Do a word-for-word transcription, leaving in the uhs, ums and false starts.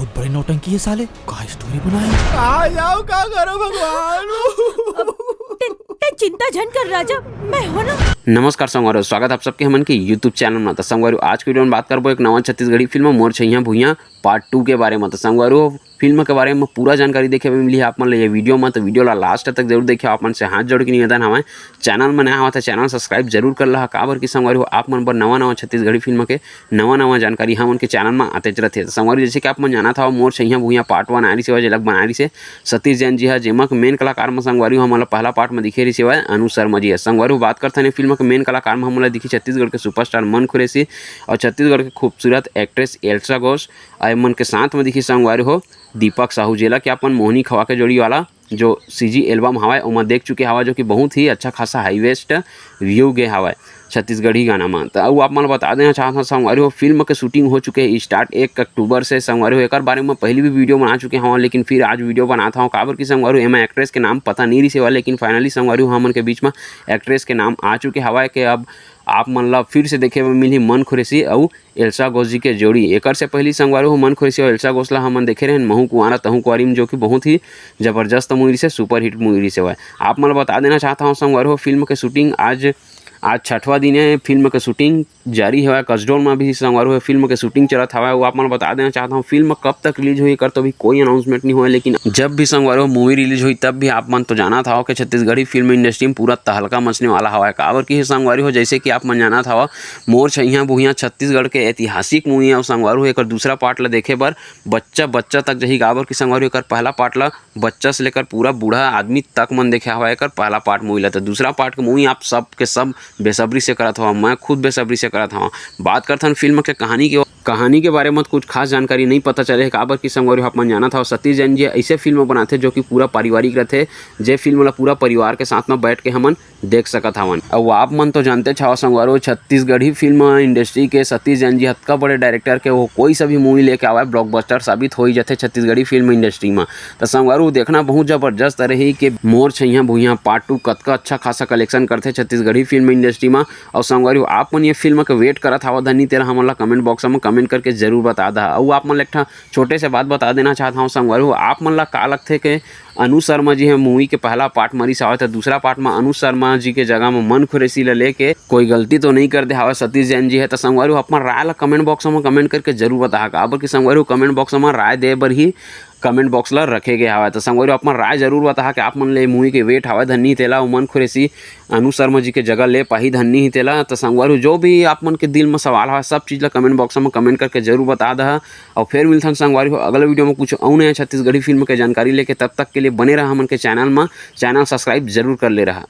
बड़े नौटंकी है साले, का स्टोरी बनाए। आ जाओ, का करो भगवान। ते, ते चिंता झन कर राजा, मैं हो ना। नमस्कार संगवारी हो, स्वागत आप सबके हमन के YouTube चैनल में। तो संगवारी हो, आज के वीडियो में बात करबो एक नवा छत्तीसगढ़ी फिल्म मोर छइहां भुइयां पार्ट टू के बारे में। तो संगवारी हो, फिल्म के बारे में पूरा जानकारी देखे बर मिलही आप मन ला ये वीडियो में, तो वीडियो ला लास्ट तक जरूर देखे। आप मन से हाथ जोड़ के निवेदन हवय, चैनल में नया हवा तो चैनल सब्सक्राइब जरूर कर लहा, काबर कि संगवारी हो, आप मन बर नवा नवा छत्तीसगढ़ी फिल्म के नवा नवा जानकारी हमन के चैनल में आतेच रथे। तो संगवारी, जैसे कि आप मन जानत हव, मोर छइहां भुइयां पार्ट वन आय रिहिस हवय, जेला बनाय रिहिस हे सतीश जैन जी ह, जेमा के मेन कलाकार में संगवारी हो हमन ला पहला पार्ट में दिखे रिहिस हवय अनु शर्मा जी ह। संगवारी हो, बात करथन ये फिल्म के मेन कलाकार में हमन ला दिखही छत्तीसगढ़ के सुपरस्टार मन कुरैशी और छत्तीसगढ़ के खूबसूरत एक्ट्रेस एल्सा घोष। और मन के साथ में दिखही संगवारी हो दीपक साहू, जेला कि अपन मोहनी खवा के जोड़ी वाला जो सीजी एल्बम हवय, ओमा देख चुके हवय, जो कि बहुत ही अच्छा खासा हाईएस्ट व्यू गे हवय छत्तीसगढ़ी गाना म। त अउ आप मन ल बता देना चाहत हव संगवारी हो, फिल्म के शूटिंग हो चुके हे स्टार्ट एक अक्टूबर से। संगवारी हो, एकर बारे म पहिली भी वीडियो बना चुके हव, लेकिन फिर आज वीडियो बनात हव, काबर कि संगवारी हो, एमा एक्ट्रेस के नाम पता नइ रिहिस हवय, लेकिन फाइनली संगवारी हो, हमन के बीच म एक्ट्रेस के नाम आ चुके हवय। के अब आप मन ल फिर से देखे बर मिलही मन कुरैशी अउ एल्सा घोष जी के जोड़ी। एकर से पहिली संगवारी हो, मन कुरैशी अउ एल्सा घोष ला हमन देखे रहेन महूं कुंवारा तहूं कुंवारी में, जो कि बहुत ही जबरदस्त मूवी रिहिस हे, सुपरहिट मूवी रिहिस हवय। आप मन ल बता देना चाहत हव संगवारी हो, फिल्म के शूटिंग आज आज छठवां दिन हे, फिल्म के शूटिंग जारी हवय। कसडोल में भी संगवारी हो फिल्म के शूटिंग चलत हवय। वो आप मन ल बता देना चाहत हव, फिल्म कब तक रिलीज होही, एकर तो अभी कोई अनाउंसमेंट नइ होय, लेकिन जब भी संगवारी हो मूवी रिलीज होही, तब भी आप मन तो जानत हव कि छत्तीसगढ़ी फिल्म इंडस्ट्री में पूरा तहलका मचने वाला हवय। काबर कि संगवारी हो, जैसे कि आप मन जानत हव, मोर छइहां भुइयां छत्तीसगढ़ के ऐतिहासिक मूवी हे। अउ संगवारी हो, एकर दूसरा पार्ट ला देखे बर बच्चा बच्चा तक जही, काबर कि संगवारी हो, एकर पहला पार्ट ला बच्चा से लेकर पूरा बूढ़ा आदमी तक मन देखे हवय एकर पहला पार्ट मूवी ला। तो दूसरा पार्ट के मूवी आप सब के सब बेसब्री से करत हव, मैं खुद बेसब्री से करत हव। बात करथन फिल्म के कहानी के। कहानी के बारे में कुछ खास जानकारी नइ पता चले हे, काबर कि संगवारी हो, आप मन जानत हव, सतीश जैन जी ऐसे फिल्म बनाथे जो कि पूरा पारिवारिक रथे, जे फिल्म ला पूरा परिवार के साथ में बैठ के हमन देख सकत हवन। अउ आप मन तो जानते हव संगवारी हो, छत्तीसगढ़ी फिल्म इंडस्ट्री के सतीश जैन जी अतका बड़े डायरेक्टर के वो कोई सा भी मूवी लेके आवय, ब्लॉकबस्टर साबित हो ही जाथे छत्तीसगढ़ी फिल्म इंडस्ट्री में। तो संगवारी हो, देखना बहुत जबरदस्त रही कि मोर छइहां भुइयां पार्ट टू कतका अच्छा खासा कलेक्शन करथे छत्तीसगढ़ी फिल्म इंडस्ट्री में। अउ संगवारी हो, आप मन ये फिल्म के वेट करत हव धनी, तेला हमन ला कमेंट बॉक्स में कमेंट करके जरूर बता दहा। अउ आप मन ला एक ठा छोटे से बात बता देना चाहत हव संगवारी हो, आप मन ला का लगथे कि अनु शर्मा जी ह मूवी के पहला पार्ट म रिहिस हवय, त दूसरा पार्ट म अनु शर्मा जी के जगह म मन कुरैशी ल लेके कोई गलती तो नइ कर दे हवय सतीश जैन जी ह। त संगवारी हो, अपन राय ल कमेंट बॉक्स म कमेंट करके जरूर बताहा, काबर कि संगवारी हो, कमेंट बॉक्स म राय दे बर ही कमेंट बॉक्स ल रखे गे हवय। त संगवारी हो, अपन राय जरूर बताहा कि आप मन ले मूवी के वेट हवय धन्नी तेला, अउ मन कुरैशी अनु शर्मा जी के जगह ले पाही धन्नी ही तेला। त संगवारी हो, जो भी आप मन के दिल म सवाल हवय, सब चीज ल कमेंट बॉक्स म कमेंट करके जरूर बता दहा। अउ फिर मिलथन संगवारी हो अगला वीडियो में कुछ अउ नया छत्तीसगढ़ी फिल्म के जानकारी लेके। तब तक के लिए बने रहा हमन के चैनल में, चैनल सब्सक्राइब जरूर कर ले रहा।